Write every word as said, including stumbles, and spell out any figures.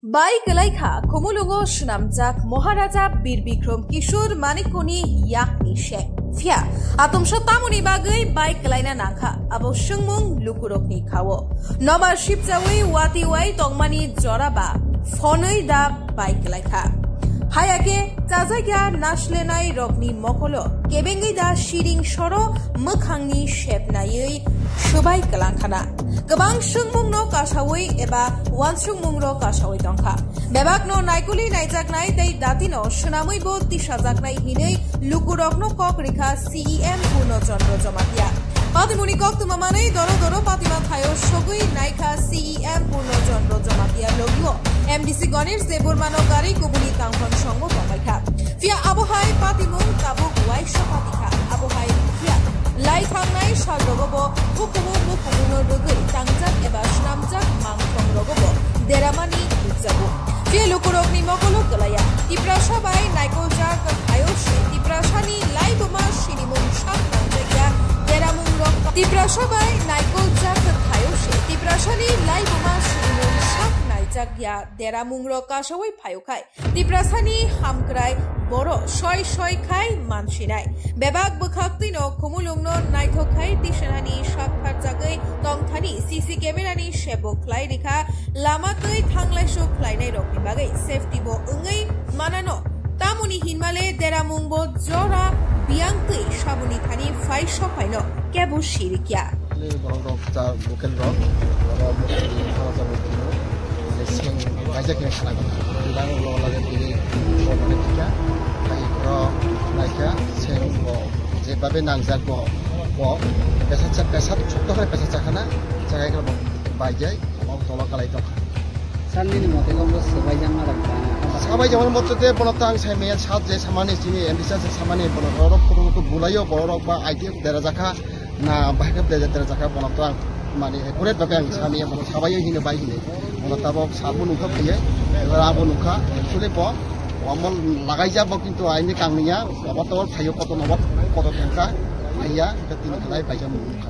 Bai kwlai kha Khumulwngo swnamjak Maharaja Bir Bikrom Kishore Manikyani yakni seng. Phiya atomsa tamoni bagwi bai kwlaina nangkha, abo swngmung lukurokni khao. Nobar sipchawi wati wai tongmani jora ba phonwi da bai kwlai kha. Haya khe chajakya naslenai rokni mokolo kebengwi da siring soro mwkhangni sepnaiwi swbai kwlang khana. Kwbang swngmungno kasawi eba uansukmungrok kasawi tongkha. Bebakno naikuli naijaknai tei datino swnamwibo tisajaknai hinwi lukurokno kok rikha C E M Purno Chandra Jamatia. Patimuni koktwma manwi doro doro patima thaio sogwi naikha C E M Purno Chandra Jamatia logio M D C Ganesh Debbarmano gari kubuni tangphang songbo tongbaikha. Phiya abo hai patimung tabuk uaisa pati kha. Abo hai phiya lai thangnai salrogo bo hukumu mukumungno rwgwi tangjak eba swnamjak mangthong rogo bo deramani nukjago. Phiya lukurokni mokolo kwlaiya. Tiprasa bai naikoljak thaio se Tiprasani laibuma sinimung sak nangjakya deramung rok. Tiprasa bai naikoljak thaio se Tiprasani laibuma sinimung sak naijakya deramung rok kasawi phaio khai. Tiprasani hamkrai boro soi soi khai mansinai. Bebak bwkhak twino Khumulwngno naithok khai tisanani sak pharjagwi tongthani C C camera ni sebo khlai rikha, lama twi thanglaisu khlainai rokni bagwi safety bo wngwi manano. Tamoni hinmale deramung bo jora biyang twi saboni thani phai sokhaino kebo sirikya. Borok rok cha bukel rok, borok bukel ni horo cha bukel ni seng kaisa khe sana kona. Lang lo lage bini borok ni kya, khai ro naikha seng bo je babe nangjak bo, bo pesa cha, pesa chukto khai pesa cha khana, cha khai bo bai jai, omo tola kalai tok. Sir, nini mote kok bo swbai jang ma rang ba? Swbai jang ma mote te bono tang sai meya sat je samani sini, M D C samani bono borok kutu kutu bulayo borok ba I T F dera jakha. Na bahai khe dera jakha bono to ang mani accurate babe ang sami bono sabai hino bai hino. Bono tabok sabo nukha phiye, abo nukha, actually bo omo lagai ja bo kintu aini kangniya, obo to phayo koto nobo koto thangkha, aiya, ita tini khlai bai ja nukha.